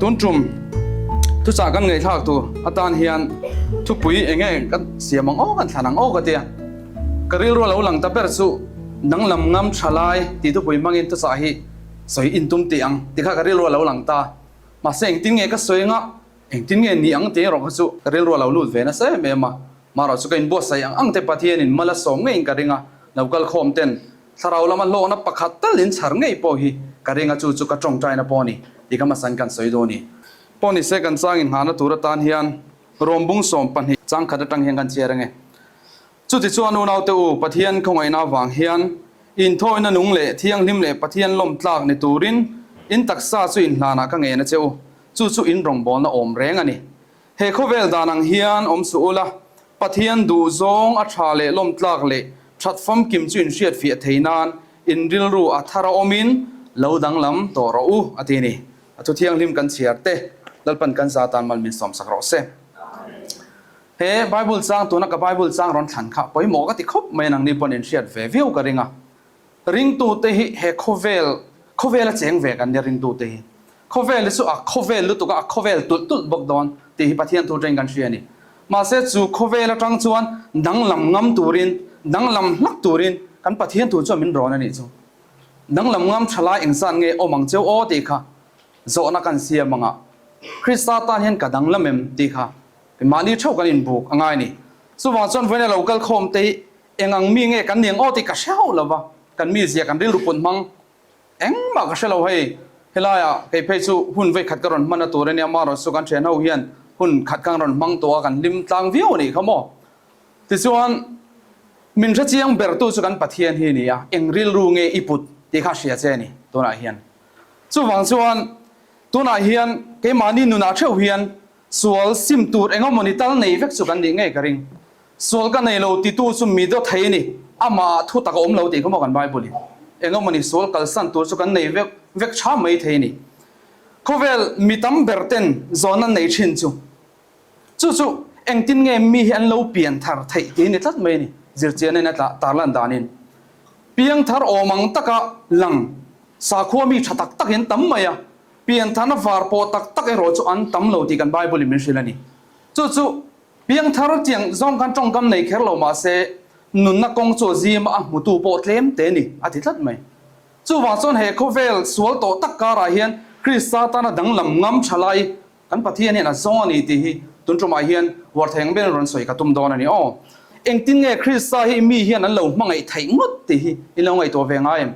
Tun tum thuchah kan ngaihthlak tur atan hian thupui eng nge kan siam ang aw kan thlan ang aw ka tia. Ka rilru a lo lang ta ber chu danglam ngam tha lai tih thupui hmangin thuchah hi sawi intum tih ang tih kha ka rilru a lo lang ta. Mahse engtin nge ka sawi anga engtin nge ni ang tih erawh kha chu ka rilru a lo lut ve nasa em em a. Marawh chu ka inbuatsaih ang ang te Pathianin mal a sawm ngeiin ka ring a, lo kal khawm ten Thlarau lama hlawkna pakhat tal in chhar ngei pawh hi ka ring a, chu chu ka tawngtaina pawh a ni tih ka hmasain kan sawi dawn a ni. Pawh ni se kan chang inghahna tur atan hian rawmbung 12 chang khat atang hian kan chhiar ange. Chutichuan unaute u, Pathian khawngaihna avang hian inthawina nung leh thianghlim leh Pathian lawm tlak ni turin in taksa chu inhlanah ka ngen a che u, chu chu in rawngbawlna awm reng a ni. He khawvel dan ang hian awm suh ula, Pathian duh zawng a tha leh lawm tlak leh that famkim chu in hriat fiah thei nan in rilru a thar a awmin lo danglam tawh rawh u, a ti a ni. A thu thianghlim kan chhiar te, Lalpan kan za tan mal min sawmsak rawh se. He Bible chang tuna ka Bible chang rawn thlan kha pawimawh ka ti khawp mai a, nangni pawn in hriat ve viau ka ring a. Ringtute hi he khawvel, khawvel a cheng ve kan nia ringtute hi. Khawvel hi chu a khawvel lutuk a, a khawvel tulh tulh bawk dawn tih hi Pathian thu atangin kan hria a ni. Mahse chu khawvel atang chuan danglam ngam turin, danglam hlak turin kan Pathian thu chuan min rawn a nih chu. Danglam ngam tha lai engzat nge awm ang cheu aw tih kha zawhna kan siam ang a. Krista tan hian ka danglam em tih kha mahni theuh kan inbuk a ngai a ni. Chuvang chuan vawiin a lo kal khawm te hi Eng ang mi nge kan ni ang aw tih ka hre hauh lo va, kan mizia kan rilru put hmang engmah ka hre lo hei. Helaiah kei phei chu hun vei khat ka rawn hman a tur a nia, amaherawh chu kan thian ho hian hun khat kan rawn hmang tawh a, kan hlim tlang viau a nih kha maw. Tichuan min hre chiang bertu chu kan Pathian hi a ni a, eng rilru nge i put tih kha hria che a ni tunah hian. Chuvang chuan tunah hian keimahni nunah theuh hian sual sim tur eng emawni tal nei vek chu kan nih ngei ka ring. Sual ka nei lo titu chu mi dawt thei a ni, amah ah thu tak a awm lo tih kha maw kan Bible in eng emawni sual kalsan tur chu kan nei vek vek tha mai thei a ni. Khawvel mi tam ber ten zawn an nei thin chu chu chu engtin nge mi hi an lo pian thar theih tih a ni tlat mai a ni, zirchian in a tla tarlan danin piang thar awm ang taka lang sakhua mi tha tak tak hi an tam mai a, pian tharna var pawh tak tak erawh chu an tam lo tih kan Bible in min hrilh a ni. Chu chu Piangthar tiang zawng khan tawngkam nei kher lo mah se, nunna kawng chu a zim a, a hmutu pawh tlem te ni, a ti tlat mai. Chuvang chuan he khawvel sual tawh tak karah hian Krista tana danglam ngam tha lai kan Pathian hian a zawng a ni tih hi tun tumah hian uar thei ang berin rawn sawi ka tum dawn a ni aw. Engtin nge Krista hi mi hian an lo hmangaih theih ngawt tih hi in lo ngaihtuah ve ngai em?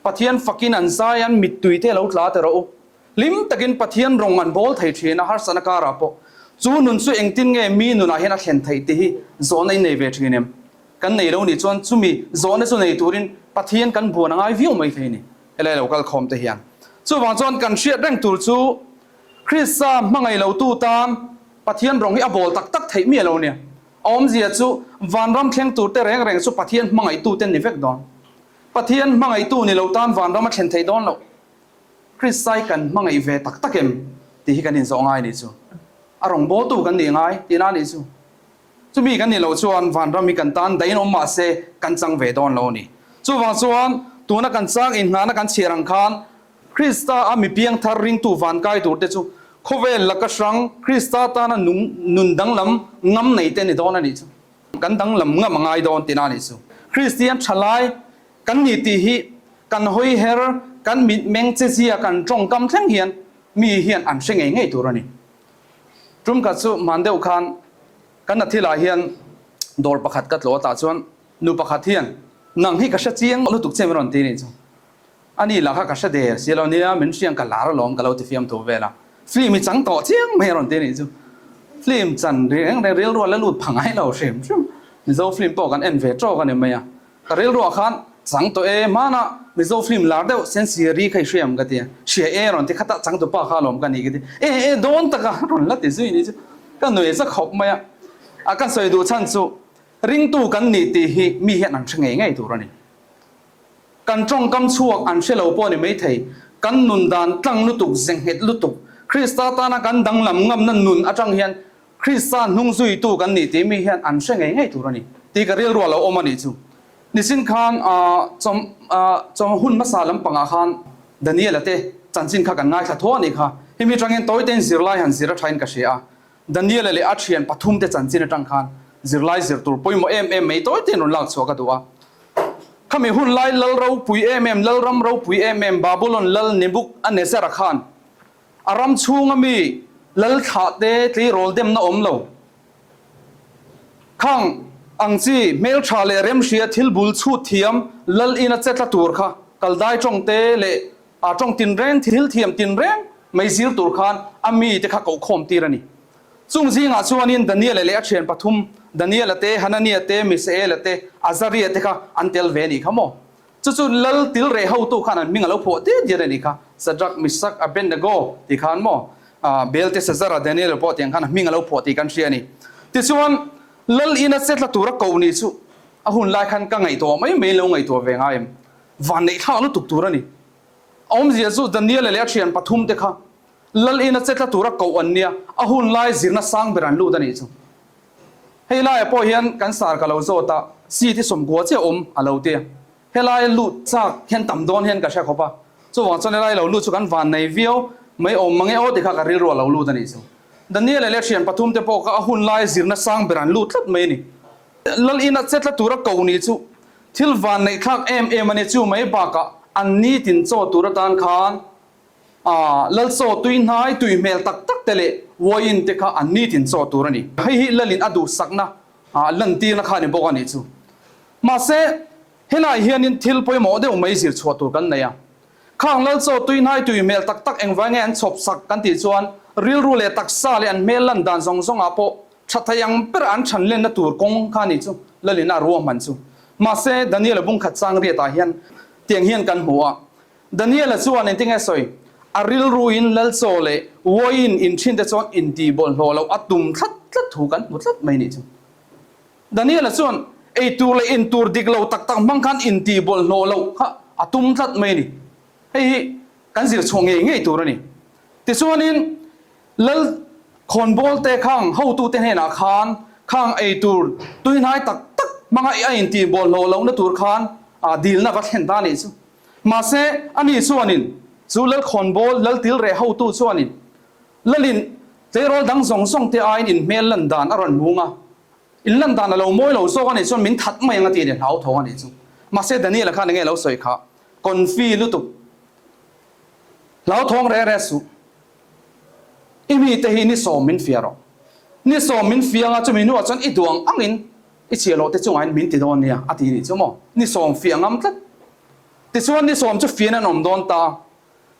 Pathian fakin an zai an mittui te lo tla teh rawh u. Hlim takin Pathian rawng an bawl thei thin a, harsatna karah pawh. Chu nun chu engtin nge mi nunah hian a thlen theih tih hi zawhna in nei ve thin em? Kan nei lo nih chuan chumi zawhna chu nei turin Pathian kan buan a ngai viau mai thei a ni, helai lo kal khawm te hian. Chuvang chuan kan hriat reng tur chu Krista hmangaih lotu tan Pathian rawng hi a bawl tak tak theih miah lo nia. A awmzia chu vanram thleng tur te reng reng chu Pathian hmangaihtu te ni vek dawn. Pathian hmangaihtu ni lo tan vanram a thlen theih dawn loh. Kristai kan hmangaih ve tak tak em tih hi kan inzawh ngai nih chu. A rawngbawltu kan nih ngai tihna nih chu. Chumi kan nih loh chuan vanram hi kan tan dahin awm mah se kan chang ve dawn lo a ni. Chuvang chuan tuna kan chang inhnana kan chhiar ang khan Krista a mi piangthar ringtu van kai tur te chu khawvel laka hrang Krista tana nung nun danglam ngam nei te ni dawn a nih chu. Kan danglam ngam a ngai dawn tihna nih chu. Kristian thalai Kan ni tih hi kan hawi her, kan mitmeng che zia, kan tawngkam thleng hian mi hian an hre ngei ngei tur a ni. Tum khat chu hman deuh khan kan na thilah hian dawr pakhat ka tlawh atah chuan nu pakhat hian nang hi ka hre chiang lutuk che min rawn ti nih chu. A ni lah kha ka hre der si lo nia min hriang ka lar alawm ka lo ti fiam thu vel a. Film i chang tawh chiang mai a rawn ti nih chu. Film chan reng reng rilru a la lut pha ngai lo hrim hrim. Mizo film pawh kan en ve tawk a ni mai a. Ka rilruah khan chang tawh e, hmanah Mizo film lar deuh Sensiari kha i hria em ka ti a, hria e rawn ti khatah changtu pa kha alawm ka ni ka ti, e e dawn taka rawn la ti zui ni chu ka nuai za khawp mai a, a ka sawi duh chhan chu ringtu kan nih tih hi mi hian an hre ngei ngei tur a ni. Kan tawngkam chhuak an hre lo pawh a ni maithei, kan nun dan tlang lutuk, ze nghet lutuk, Krista tana kan danglam ngamna nun atang hian Krista hnung zuitu kan nih tih mi hian an hre ngei ngei tur a ni tih ka rilru a lo awm a nih chu. Nisin khan chawm chawm hun hmasa lampangah khan Daniela te chanchin kha kan ngaithla tho a nih kha. Hemi atangin tawitein zirlai han zir a thain ka hria a. Daniela leh a thian pathumte chanchin atang khan zirlai zir tur pawimawh em em mai tawitein rawn lak chhuah ka duh a. Khami hun lai lal ropui em em, lalram ropui em em Babulon lal Nebuchadnezzar-a khan a ram chhunga mi lal thlahte tleirawl demna awm lo Khang ang chi hmeltha leh remhria thil bul chhut thiam lal ina che tla tur kha kaldai tawng te leh a tawng tinreng thil thiam tinreng mai zir tur khan a mi te kha kohkhawm tir a ni. Chung zingah chuanin Daniela leh a thian pathum Daniela te, Hanania te, Misaela te, Azaria te kha an tel ve a nih kha maw? Chu chu lal til reh hotu khan an hming a lo phuah diat diat a nih kha, Shadrach, Meshach, Abednego tih khan maw, Belteshazzar-a, Daniel-a pawh tiang khan a hming a lo phuah tih kan hria a ni. Tichuan, lal ina che tla tura koh nih chu a hun lai khan ka ngaihtuah mai mai lo ngaihtuah ve ngai em? Vanneih thlak lutuk tur a ni. A awmzia chu Daniel-a leh a thian pathumte kha lal ina che tla tura koh an nia, a hun lai zirna sang ber an lut a nih chu. Hei laiah pawh hian kan sar ka lo zawt a, seat hi 90 chiah awm a lo ti. Helai lut chak hian tam dawn hian ka hre khawp a, chuvang chuan helai lo lut chu kan van nei viau mai awm mange aw ti kha ka rilru a lo lut a nih chu. Daniel leh thian pathum te pawh kha a hun lai zirna sang ber an lut tlat mai a ni. Lal ina che tla tura ko nih chu thil van neih thlak em em a ni chu mai bakah an nitin chaw tur atan khan A, lal chaw tui hnai tui hmel tak tak te leh uaiin te kha an nitin chaw tur a ni. Hei hi lalin a duhsakna lantirna kha a ni bawk a nih chu. Mahse, helaiah hianin thil pawimawh deuh mai zir chhuah tur kan nei a. Khang lal chaw tui hnai tui hmel tak tak engvai nge an chhawp sak kan tih chuan rilru leh taksa leh an hmel lan dan zawng zawngah pawh tha thei ang ber an chhan lenna tur kawng kha a nih chu lalin a ruahman chu. Mahse, Daniel-a bungkhat chang riatah hian tiang hian kan hmu a. Daniela chuan engtin nge sawi? A rilruin Lalchaw leh Uaiin inthinte chuan intih bawlhhlawh loh a tum tlat tlat thu kan hmu tlat mai nih chu. Daniela chuan eitur leh intur dik lo tak tak hmang khan intih bawlhhlawh loh kha a tum tlat mai ni. Hei hi kan zir chhuah ngei ngei tur a ni. Tichuanin Lal khawnbawl te khang hotute hnenah khan khang eitur tuihnai tak tak hmanga a intih bawlhhlawh lohna tur khan dilna va thlen ta nih chu. Mahse, ani chuanin, chu Lalkhawnbawl, Laltilreh hotu chuanin, Lalin tleirawl dang zawng zawng te aiin in hmel lan dan a rawn hmung a, in lan dan a lo mawi lo zawk a nih chuan min that mai ang a ti a ni, hlauthawng a nih chu. Mahse, Daniel-a khan enge lo sawi kha? Confi lutuk. Hlauthawng reh reh suh. I mite hi ni sawm min fia rawh. Ni sawm min fiang a, chumi hnuah chuan i duang angin I chhiah loh te chungah hian min ti dawn nia a ti nih chu maw? Ni sawm fiah ngam tlat. Tichuan ni sawm chu fian an awm dawn ta.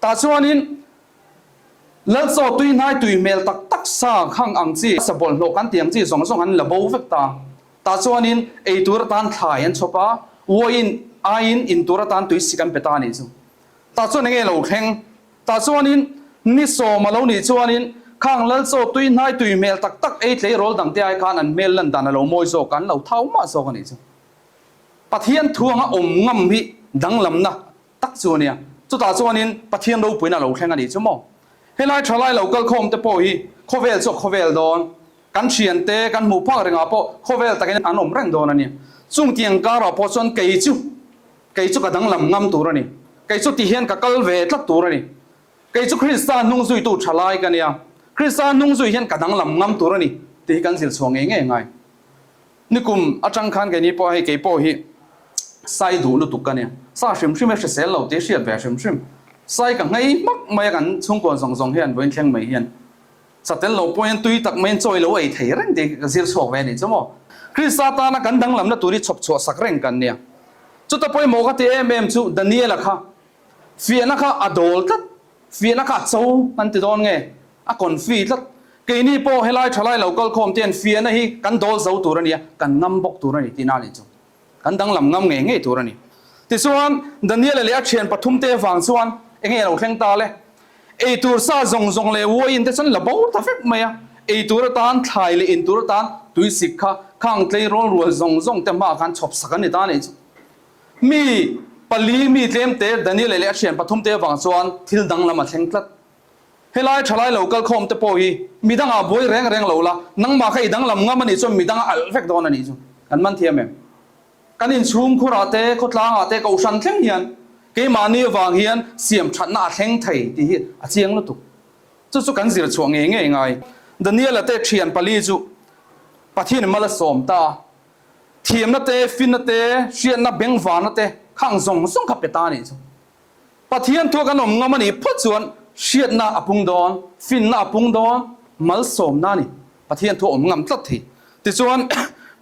Tah chuanin Lalchaw tui hnai tui hmel tak tak sa khang ang chi, sa bawlhhlawh kan tih ang chi zawng zawng an la bo vek ta. Tah chuanin ei tur atan thlai an chhawp a, uaiin aiin in tur atan tui sik an pe ta a nih chu. Tah chuan enge lo thleng? Tah chuanin ni sawm a lo nih chuanin khang lal chaw tui hnai tui hmel tak tak ei tleirawl dangte ai khan an hmel lan dan a lo mawi zawk a, an lo thau mah zawk a nih chu. Pathian thu anga awm ngam hi danglamna tak chu a nia. Chutah chuanin Pathian ropuina a lo thleng a nih chu maw? Helai thalai lo kal khawm te pawh hi khawvel chu a khawvel dawn. Kan thiante kan hmuh phak rengah pawh khawvel takin an awm reng dawn a ni. Chung tiang karah pawh chuan kei chu Kei chu ka danglam ngam tur a ni. Kei chu ti hian ka kal ve tlat tur a ni. Kei chu Krista hnung zuitu tha lai ka nia. Krista hnung zui hian ka danglam ngam tur a ni tih hi kan zir chhuah ngei ngei ngai. Nikum atang khan keini pawh hei kei pawh hi sai duh lutuk ka nia. Sa hrim hrim e hrisel lo tih hriat ve hrim hrim. Sai ka nghei hmak mai a kan chhungkaw zawng zawng hian vawiin thleng mai hian. Sa tel lo pawhin tui tak maiin chawi lo ei thei reng tih ka zir chhuak ve a nih chu maw. Krista tana kan danglamna tur hi chhawp chhuah sak reng kan nia. Chuta pawimawh ka ti em em chu Daniela kha fiahna kha a dawl tlat, fiahna kha a cho an ti dawn nge, a confi tlat. Keini pawh helai thalai lo kal khawm te hian fiahna hi kan dawl zo tur a nia, kan ngam bawk tur a ni tihna a nih chu. Kan danglam ngam ngei ngei tur a ni. Tichuan, Daniela leh a thian pathumte avang chuan enge a lo thleng ta le? Ei tur sa zawng zawng leh uaiin te chuan la bo ta vek mai a. Ei tur atan, thlai leh in tur atan tuisik kha khang tleirawl rual zawng zawng te hmaah khan chhawp sak an ni ta a nih chu. Mi pali mi tlemte Daniela leh a thian pathumte avang chuan thil danglam a thleng tlat. Helai thalai lo kal khawm te pawh hi midangah buai reng reng lo la, nangmah kha i danglam ngam a nih chuan midang a alh vek dawn a nih chu. Kan man thiam em? Kan inchhung khurah te, khawtlangah te, kohhran thleng hian keimahni avang hian siam thatna a thleng thei tih hi a chiang lutuk. Chu chu kan zir chhuah ngei ngei ngai. Daniela te thian pali chu Pathian mal a sawm ta a. Thiamna te, finna te, hriatna, bengvarna te khang zawng zawng kha pe ta a nih chu. Pathian thua kan awm ngam a nih phawt chuan hriatna a pung dawn, finna a pung dawn, malsawmna a ni. Pathian thua awm ngam tlat thei. Tichuan,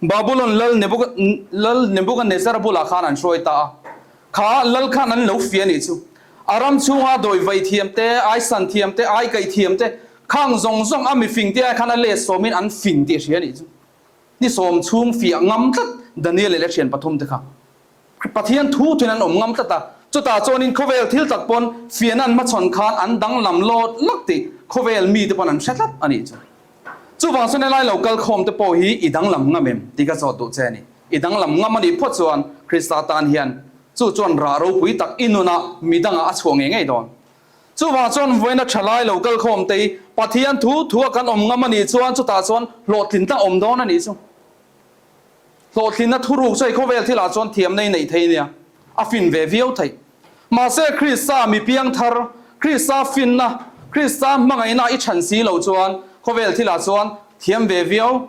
Babulon lal Lal Nebuchadnezzar bulah khan an hruai ta a. Kha lal khan an lo fia a nih chu. A ram chhunga dawi vai thiam te, ai san thiam te, ai kaih thiam te, khang zawng zawng a mifing te ai khan a let sawmin an fing tih a hria a nih chu. Ni sawm chhung fiah ngam tlat Daniel leh thian pathum te kha. Pathian thu thuin an awm ngam tlat a, chutah chuanin khawvel thil tak pawn fiahna an hmachhawn khan an danglam lawt lak tih khawvel mite pawn an hre tlat a nih chu. Chuvang chuan helai lo kal khawm te pawh hi i danglam ngam em tih ka zawt duh che a ni. I danglam ngam a nih phawt chuan Krista tan hian chu chuan rah ropui tak i nunah midangah a chhuah ngei ngei dawn. Chuvang chuan vawiina thalai lo kal khawm te hi Pathian thu thua kan awm ngam a nih chuan chutah chuan hlawhtlinna awm dawn a nih chu. Hlawhtlinna thuruk chu hei khawvel thilah chuan thiamna i neih thei nia, a fin ve viau theih. Mahse Krista mi piang thar, Krista finna, Krista hmangaihna i chhan si loh chuan khawvel thilah chuan thiam ve viau,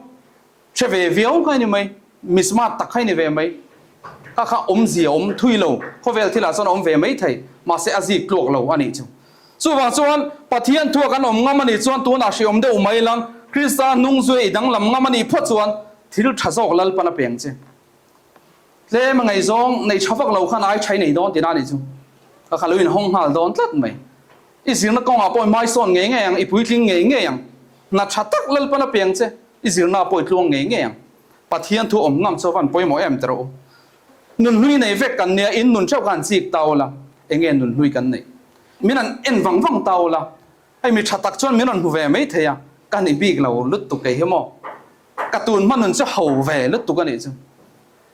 hre ve viau kha i ni mai, mi smart tak kha i ni ve mai. Kha kha awmzia awm thui lo, khawvel thilah chuan a awm ve mai thei, mahse a zik tluak lo a nih chu. Chuvang chuan, Pathian thua kan awm ngam a nih chuan tunah hriawm deuh mai lang, Krista hnung zui i danglam ngam a nih phawt chuan thil tha zawk Lalpan a peng che. Tlem a ngaihzawng nei tha vak lo khan ai tha i nei dawn tihna a nih chu. Ka kha lo inhawng nghal dawn tlat mai. I zirna kawngah pawh i hmaisawn ngei ngei ang, i puitling ngei ngei ang. Hna tha tak Lalpan a peng che, i zirna pawh i tluang ngei ngei ang. Pathian thu awm ngam chu a van pawimawh em teh rawh u. Nunhlui nei vek kan nia, in nun theuh khan chik ta ula, enge nunhlui kan neih? Min an en vang vang ta ula, hei mi tha tak chuan min rawn hmu ve mai thei a, ka ni bik lo lutuk kei hi maw? Ka tun hma nun chu ho ve lutuk a nih chu.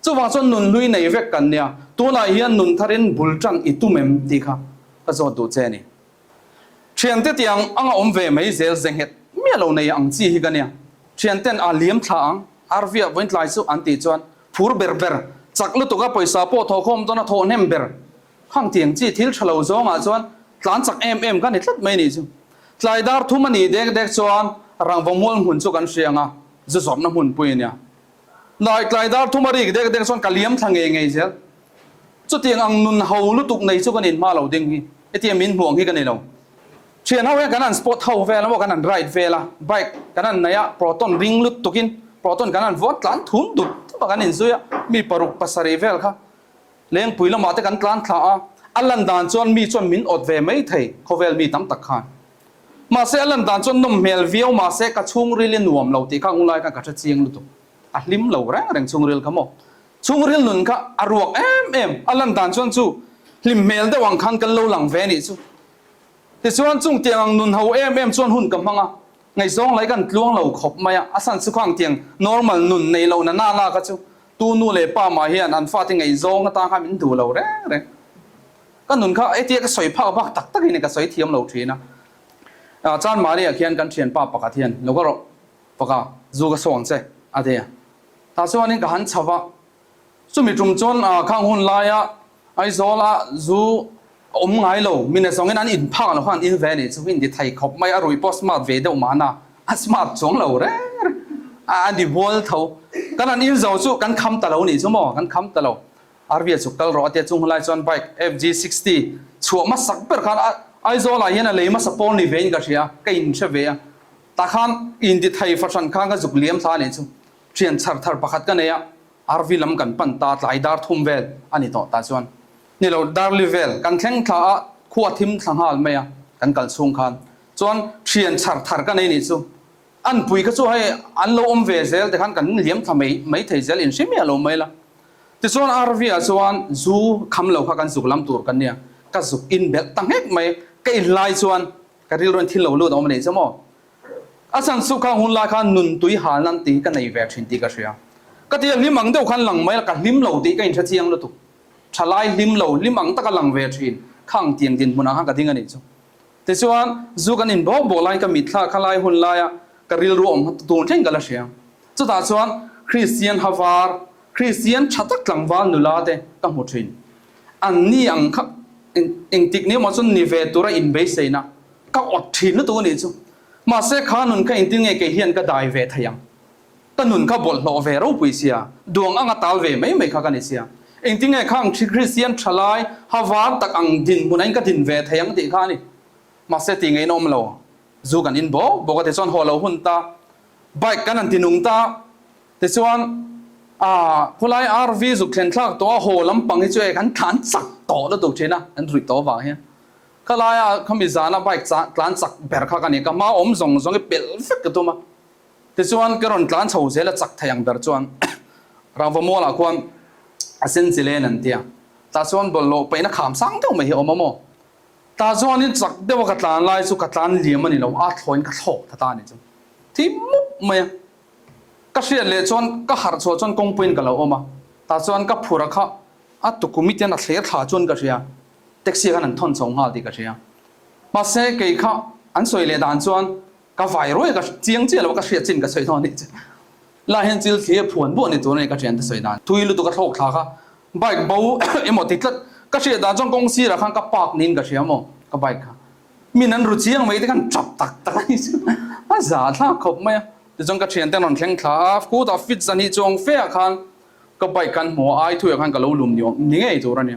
Chuvang chuan nunhlui nei vek kan nia, tunah hian nun tharin bul tan i tum em tih kha ka zawt duh che a ni. Thiante tiang anga awm ve mai zel ze nghet miah lo nei ang chi hi ka nia. Thianten a liam thla ang, arviah vawiin tlai chu an tih chuan phur ber ber, chak lutuk a pawisa pawh thawhkhawm dawn a thawh hnem ber. Khang tiang chi thil tha lo zawngah chuan tlan chak em em ka ni tlat mai nih chu. Tlai dar thum a nih dek dek chuan rangva mual hmun chu kan hria ang a, zu zawrhna hmunpui a nia. Tlai tlai dar thum a rik dek dek chuan ka liam thla ngei ngei zel. Chutiang ang nun ho lutuk nei chu ka nin hma lo ding hi, hetiang min hmuh ang hi ka ni lo. Thian ho hian kan han spot ho vel a maw, kan han ride vel a, bike kan han nei a, proton ring lutukin proton kan han vuat tlan thum dup dup a kan inzui a, mi paruk pasarih vel kha Lengpui lamah te kan tlan thla a, a lan dan chuan mi chuan min awt ve mai thei, khawvel mi tam tak khan. Mahse a lan dan chuan nawm hmel viau mahse ka chhungril i nuam lo tih kha ngulai khan ka hre chiang lutuk. A hlim lo reng reng chhungril kha maw. Chhungril nun kha a ruak em em, a lan dan chuan chu hlim hmel deuh ang khan kan lo lang ve nih chu. Tichuan chung tiang ang nun ho em em chuan hun ka hmang a, ngaihzawng lai kan tluang lo khawp mai a, a san chu khang tiang normal nun nei lo na na na kha chu Tu nu leh pa mah hian an fate ngaihzawng atang khan min duh lo reng reng. Ka nun kha hetia ka sawi phak bak tak tak in ka sawi thiam lo thin a. Chan Maria khian kan thianpa pakhat hian lo ka rawh faka zu ka sawn che a ti a. Tah chuanin ka han chho a, chumi tum chuan khang hun laia Aizawl-a zu a awm ngai lo, mina zawngin an in phak lo khan an in ve a nih chu, in ti thei khawp mai, a rui pawh smart ve deuh mahna, a smart chuang lo reng reng, a ni bual tho. Kan han in zo chu kan kham ta lo nih chu maw, kan kham ta lo. Arvia chuk kal rawh a tia chung hunlai chuan bike FG 60 chhuah hmasak ber khan Aizawl-ah hian a lei hmasa pawl ni vein ka hria, ka in hre ve a. Tah khan in ti thei fahran khan ka zuk liam thla a nih chu, thian chhar thar pakhat ka nei a. RV lam kan pan ta tlai dar thum vel a ni tawh tah chuan ni lo darli vel kan thleng thla a khua thim thla nghal mai a kan kal chhung khan chuan thian chhar thar ka nei nih chu an pui kha chu hei an lo awm ve zel te khan kan liam thla mai mai thei zel in hre miah lo mai la tichuan RV ah chuan zu kham lo kha kan zuk lam tur kan nia ka zuk in belh ta nghek mai ka in lai chuan ka rilru in thil lo lut a awm a nih chu maw. A chhan chu kha hun lai khan nun tui hal nan tih ka nei ve thin tih ka hria. Ka ti a hlim ang deuh khan lang mai la, ka hlim lo tih ka inhre chiang lutuk. Thalai hlim lo, hlim ang taka lang ve thin kha ang tiang dinhmunah khan ka ding a nih chu. Tichuan, zu kan in bawk bawk laiin ka mitthla kha lai hun laia ka rilru awm kha tun thleng ka la hria. Chutah chuan Kristian havar, Kristian tha tak tlangval nula te ka hmu thin. An ni ang kha engtik ni emaw chuan ni ve tura inbeiseina. Ka awt thin lutuk a nih chu. Mahse kha nun kha engtin nge kei hian ka dai ve thei ang? Ka nun kha bawlhhlawh ve ropui sia, duang anga tal ve mai mai kha ka ni sia. Engtin nge khang Kristian thalai ha var tak ang dinhmun ain ka din ve thei ang tih kha a ni. Mahse tih ngeiin a awm lo. Zu kan in bawk bawk a tichuan haw lo hun ta, bike kan han ti nung ta. Tichuan ah khawlai RV zuk thlen thlak tawh a haw lampang hi chu e kan tlan chak tawh lutuk thin a, an ruih tawh avang hian. Khalaia khami zana bike tlan chak ber kha ka ni, ka hma awm zawng zawng hi pelh vek ka tum a. Tichuan ka rawn tlan chho zel a chak thei ang ber chuan Rangva mualah khuan a sen chi len an ti a, tah chuan bawlhhlawh paihna kham sang deuh mai hi a awm a maw? Tah chuanin chak deuha ka tlan lai chu ka tlan liam a ni lo, a thlawin ka thlawk ta ta a ni chu. Thi mup mai a, ka hriat leh chuan ka harh chhuah chuan kawngpuiin ka lo awm a, tah chuan ka phur a kha a tukum i tian a thler thla chuan ka hria, taxi khan an thawn chho nghal tih ka hria. Mahse kei kha an sawi leh dan chuan Ka vai ruai ka chiang chiah lo a ka hriat chin ka sawi dawn anih chu. Lai hian chil thli a phuan buah ni tur a ni ka thian te sawi dan. Thui lutuk a thlawk thlak a bike bo emaw ti tlat ka hriat dan chuan kawng sirah khan ka park niin ka hria maw ka bike kha. Min an ru chiang mai te khan tap tak tak a ni chu a za thlak khawp mai a. Tichuan ka thian te an rawn thleng thla a khutah fit zan hi chuang fe ah khan ka bike kan hmu a ai thuiah khan ka lo lum ni awm ni ngei tur a ni.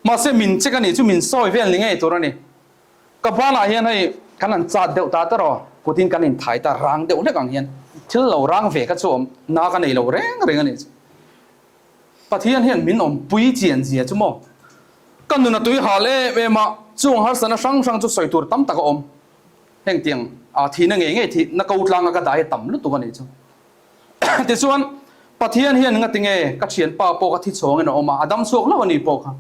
Mahse min check a nih chu min sawi vel ni ngei tur a ni. Ka banah hian hei kan han chat deuh ta ta rawh, kutin kan inthai ta rang deuh hlek ang hian thil lo rang ve kha chu awm na ka nei lo reng reng a nih chu. Pathian hian min awmpui chian zia chu maw? Ka nun a tui hal em em a, chung harsatna hrang hrang chu sawi tur tam tak a awm. Heng tiang a thihna ngei ngei thihna ko tlanga ka dah hi tam lutuk a nih chu. Tichuan Pathian hian ngatinge ka thianpa pawh ka thi chhawngin a awm a, a dam chhuak hlauh a nih pawh kha.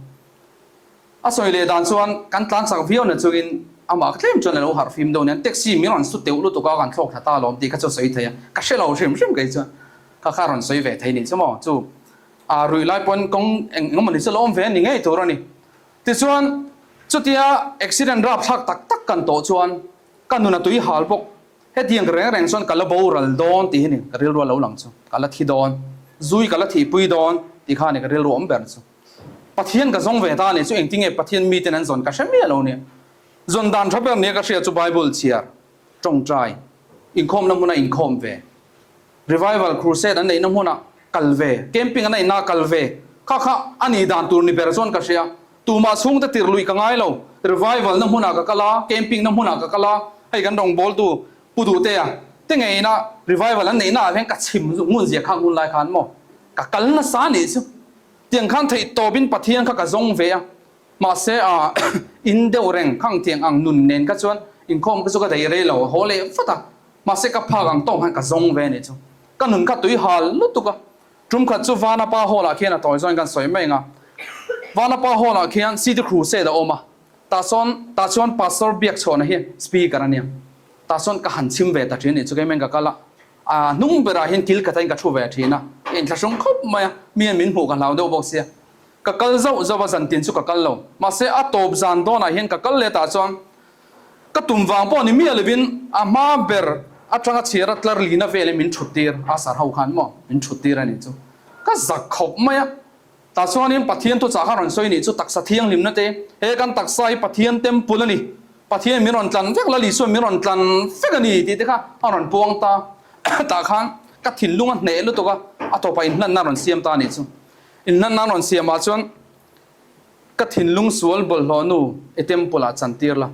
A sawi leh dan chuan kan tlan chak viau na chungin amah tlem chuan a lo harh fim deuh nen taxi min rawn su teuh lutuk a kan thlawk thla ta alawm tih kha chu a sawi thei a, ka hre lo hrim hrim kei chuan kha kha rawn sawi ve thei nih chu maw chu a ruih lai pawn kawng eng eng emaw ni chu a lo awm ve a ni ngei tur a ni. Tichuan chutia accident rapthlak tak tak kan tawh chuan ka nun a tui hal bawk hetiang reng reng chuan ka la boral dawn tih hi ni ka rilru a lo lang chu ka la thi dawn zui ka la thihpui dawn tih kha ni ka rilru awm ber chu. Pathian ka zawng ve ta a ni chu engtinge Pathian miten an zawn ka hre miah lo nia. Zawn dan tha ber nia ka hria chu Bible chhiar, tawngtai, inkhawmna hmuna inkhawm ve, revival crusade an neihna hmuna kal ve, camping an neihna kal ve kha kha a nih dan tur ni ber chuan ka hria. Tumah chhungte tirh luih ka ngai lo, revival na hmunah ka kal a, camping na hmunah ka kal a, hei kan rawngbawltu Pu Duhtea te ngeina revival an neihna ah hian ka chim ngun zia kha ngun lai khan maw ka kal nasa a nih chu. Tiang khan theih tawpin Pathian kha ka zawng ve a, mahse a in deuh reng khang tiang ang nun nen kha chuan inkhawm kha chu ka daih rei lo, haw leh vat a, mahse ka phak ang tawng khan ka zawng ve a nih chu. Ka nun kha tui hal lutuk a, tum khat chu Vanapa Hall ah khian a tawi zawng in kan sawi mai ang a, Vanapa Hall ah khian City Crusade a awm a, tah sawn tah chuan Pastor Biakchhawna hi speaker a nia, tah sawn ka han chhim ve ta thin a nih chu keimahin ka kal a, A hnung berah hian kil khat a in ka thu ve thin a, ka inthlahrung khawp mai a, mi hian min hmuh ka hlau deuh bawk sia. Ka kal zauh zauh a, zantin chu ka kal lo. Mahse a tawp zan dawnah hian ka kal let ah chuan ka tum vang pawh ni miah lovin a hma ber atanga chhiar a tlar lina velin min thut tir a, sar ho khan maw min thut tir a nih chu. Ka zak khawp mai a. Tah chuanin Pathian thuchah kha rawn sawi nih chu taksa thianghlimna te, he kan taksa hi Pathian temple a ni, Pathian min rawn tlan vek, Lal Isua min rawn tlan vek a ni tih te kha a rawn puang ta. Tah khan ka thinlung a hneh lutuk a, a tawpah inhlanna a rawn siam ta a nih chu. Inhlanna a rawn siamah chuan ka thinlung sual bawlhhlawh nu i temple ah chantir la,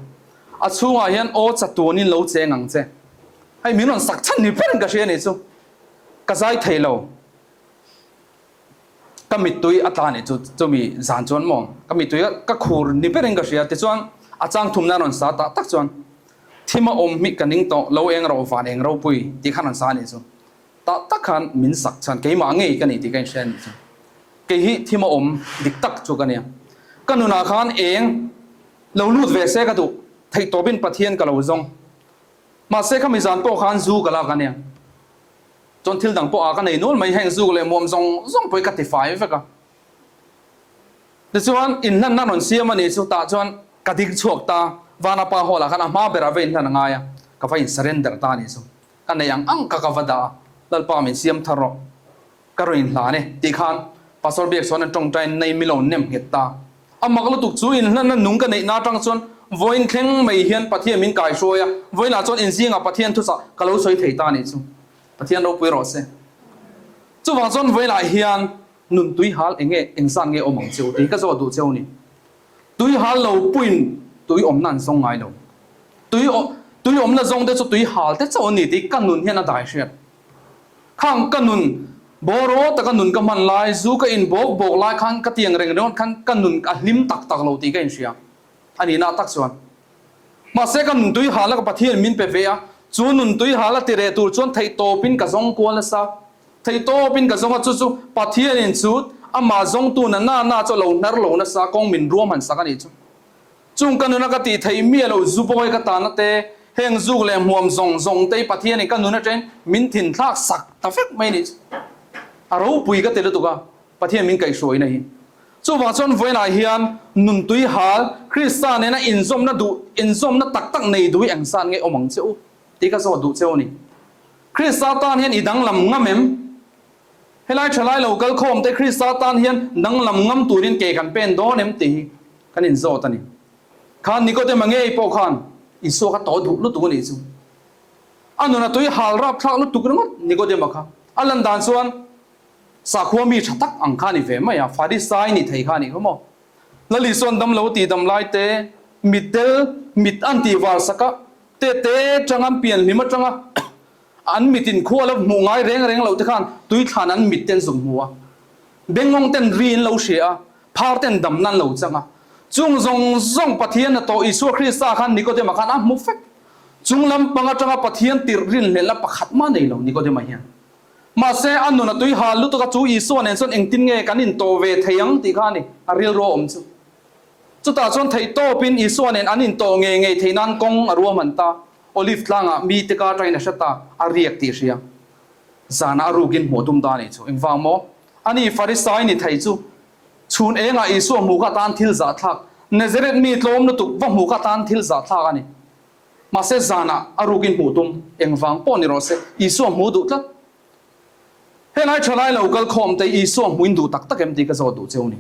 a chhungah hian aw chatuanin lo cheng ang che. Hei min rawn sak chhan ni berin ka hria a nih chu. Ka zai thei lo. Ka mittui a tla nih chu chumi zan chuan maw ka mittui ka khur ni berin ka hria tichuan a chang thumna a rawn sa tak tak chuan thim a awm hmih ka ning tawh lo eng ro van eng ropui tih khan rawn sa nih chu tah tak khan min sak chuan keimah ngei ka nih tih ka inhria nih chu kei hi thim a awm dik tak chu ka nia ka nunah khan eng lo lut ve se ka duh theihtawpin Pathian ka lo zawng mahse khami zan pawh khan zu ka lak a nia. Chuan thil dang pawh a ka nei nual mai, heng zuk leh muam zawng zawng pawh hi ka tifai vek a. Tichuan inhlanna rawn siam a nih chu tah chuan ka ding chhuak ta, Vanapa Hall ah khan a hma berah va inhlan a ngai a, ka va in surrender ta a nih chu. Ka nei ang ang kha ka va dah a, Lalpa min siam thar rawh, ka rawn inhlan e tih khan Pastor Biak chuan a tawngtai nei mi lo nem nghet ta. A mak lutuk chu inhlanna nung ka neihna atang chuan Vawiin thleng mai hian Pathian min kaihruai a, vawiinah chuan inzingah Pathian thuchah ka lo sawi thei ta a nih chu. Pathian ropui rawh se. Chuvang chuan vawiinah hian nun tui hal eng nge, eng zan nge awm ang che u tih hi ka zawt duh che u ni. Tui hal lo puiin tui awmna an zawng ngai lo. Tui tui awmna zawng te chu tui hal te chauh an ni tih ka nun hian a dai hriat. Khang ka nun bawraw taka nun ka hman lai, zu ka in bawk bawk lai khan ka tiang reng ringawt khan ka nun a hlim tak tak lo tih ka inhria a nihna tak chuan. Mahse ka nun tui halna ka Pathian min pe ve a, chu nun tui hal a ti reh tur chuan theihtawpin ka zawng kual nasa. Theihtawpin ka zawng a, chu chu Pathianin chu amah zawngtu na na na chu a lo hnar lo nasa kawng min ruam han sak a nih chu. Chung ka nuna ka tih theih miah loh zu bawi ka tahna te, heng zuk leh hmuam zawng zawng te hi Pathianin ka nun atangin min thinthlak sak ta vek mai nih chu. A ropui ka ti lutuk a, Pathian min kaihhruaina hi. Chuvang chuan vawiinah hian nun tui hal, Krista nena inzawmna duh, inzawmna tak tak nei duh hi eng zat nge awm ang che u tih ka zawt duh cheu a ni. Krista tan hian i danglam ngam em? Helai thalai lo kal khawm te Krista tan hian danglam ngam turin ke kan pen dawn em tih hi kan inzawt a ni. Khan Nikodema ngei pawh khan Isua kha tawh duh lutuk a nih chu. A nun a tui hal rapthlak lutuk ringawt Nikodema kha. A lan dan chuan sakhua mi tha tak ang kha a ni ve mai a, Farisai ni thei kha a nih kha maw. Lal Isuan dam lo tih dam lai te, mitdel mit an tih var sak a, te te tang an pian hlim atanga An mit in khua lo hmuh ngai reng reng loh te khan tui thlan an mit ten zuk hmu a, bengawng ten ri in lo hria a, phar ten damna an lo chang a. Chung zawng zawng Pathian a tawh Isua Krista khan Nikodema khan a hmu fek. Chung lam pang atanga Pathian tirh rinhlelhna pakhat mah nei lo Nikodema hian. Mahse a nun a tui hal lutuk a chu Isua nen chuan engtin nge kan intawh ve thei ang tih kha a ni a rilru a awm chu. Chutah chuan theihtawpin Isua nen an intawh ngei ngei theih nan kawng a ruahman ta. Olive tlangah mite ka atangin a hre ta, a riak tih hria. Zanah a rukin hmuh tum ta a nih chu. Engvang maw? Ani Farisai ni thei chu chhun engah Isua hmuh kha atan thil zahthlak, Nazareth mi tlawm lutuk va hmuh kha atan thil zahthlak a ni. Mahse zanah a rukin hmuh tum, engvang pawh ni rawh se, Isua hmuh duh tlat. Helai thalai lo kal khawm te Isua hmuin duh tak tak em tih ka zawt duh cheu ni.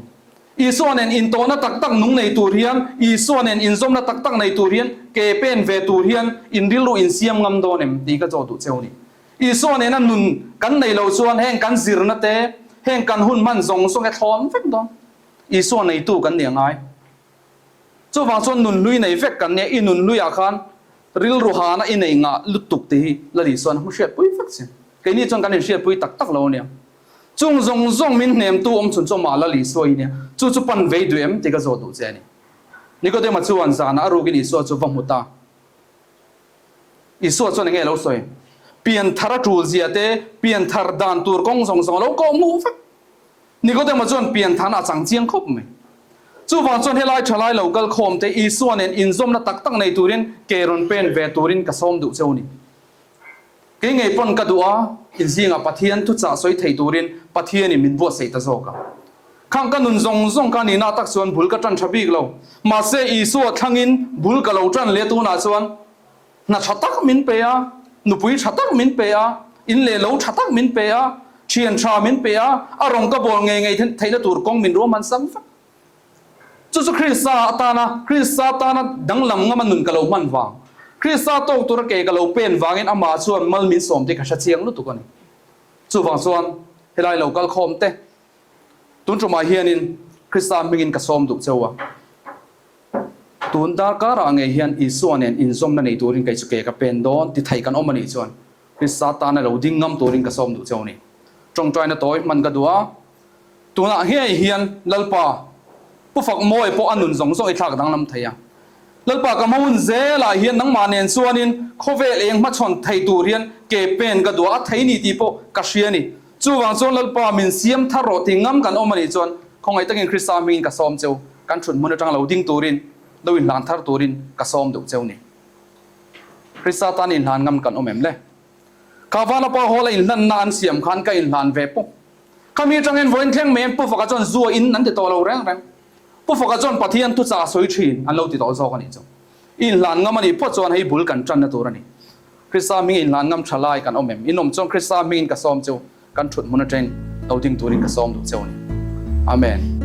Isua nen intawhna tak tak nung nei tur hian, Isua nen inzawmna tak tak nei tur hian, ke pen ve tur hian in rilru insiam ngam dawn em tih ka zawt duh cheu ni. Isua nena nun kan nei lo chuan heng kan zirna te, heng kan hun hman zawng zawng hi a thlawn vek dawn. Isua neitu kan ni a ngai. Chuvang chuan nunhlui nei vek kan nia, i nunhluiah khan rilru hana i nei ngah lutuk tih hi Lal Isuan a hmu hriatpui vek che. Keini chuan kan inhriatpui tak tak lo ania. Chung zawng zawng min hnemtu awm chhun chu amah Lal Isua hi nia, chu chu pan vei duh em tih ka zawh duh che a ni. Nikodema chuan zanah a rukin Isua chu va hmu ta. Isua chuan enge a lo sawi? Pianthar a tul zia te, pianthar dan tur kawng zawng zawng a lo kawh hmuh vek. Nikodema chuan pian than a chang chiang khawp mai. Chuvang chuan helai thalai lo kal khawm te Isua nen inzawmna tak tak nei turin ke rawn pen ve turin ka sawm duh cheu ni. Kei ngei pawn ka duh a, inzingah Pathian thuchah sawi thei turin Pathianin min buatsaih ta zawk a. Khang ka nun zawng zawng ka nihna tak chuan bul ka tan tha bik lo. Mahse Isua thlangin bul ka lo tan leh tunah chuan Hna tha tak min pe a, nupui tha tak min pe a, in leh lo tha tak min pe a, thian tha min pe a, a rawng ka bawl ngei ngei theihna tur kawng min ruahman sak vek. Chu chu Krista atana, Krista tana danglam ngama nun ka lo hman vang, Krista tawk tura ke ka lo pen vangin amah chuan mal min sawm tih ka hre chiang lutuk a ni. Chuvang chuan helai lo kal khawm te, tun tumah hianin Krista hmingin ka sawm duh cheu a. Tun darkarah ngei hian Isua nen inzawmna nei turin kei chu ke ka pen dawn ti thei kan awm a nih chuan Krista tana lo ding ngam turin ka sawm duh cheu a ni. Tawngtaina tawi hman ka duh a, tunah ngei hian Lalpa Pu Fakmawi pawh a nun zawng zawng i thlak danglam thei a. Lalpa ka hma hun zelah hian nangmah nen chuanin khawvel eng hmachhawn thei tur hian ke pen ka duh a, a thei ni tih pawh ka hria a ni. Chuvang chuan Lalpa min siam thar rawh ti ngam kan awm a nih chuan khawngaih takin Krista hmingin ka sawm cheu, kan thut hmun atang lo ding turin, lo inhlan thar turin ka sawm duh cheu ni. Krista tan inhlan ngam kan awm em le? Kha Vanapa Hall a inhlanna an siam khan ka inhlan ve pawp. Khami atangin vawiin thleng mai in Pu Faka chuan zu a in an ti tawh lo reng reng. Pu Faka chuan Pathian thuchah a sawi thin an lo ti tawh zawk a nih chu. I inhlan ngam a nih phawt chuan hei bul kan tanna tur a ni. Krista hming inhlan ngam tha lai kan awm em? In awm chuan Krista hmingin ka sawm cheu, kan thut hmun atangin lo ding turin ka sawm duh cheu a ni. Amen.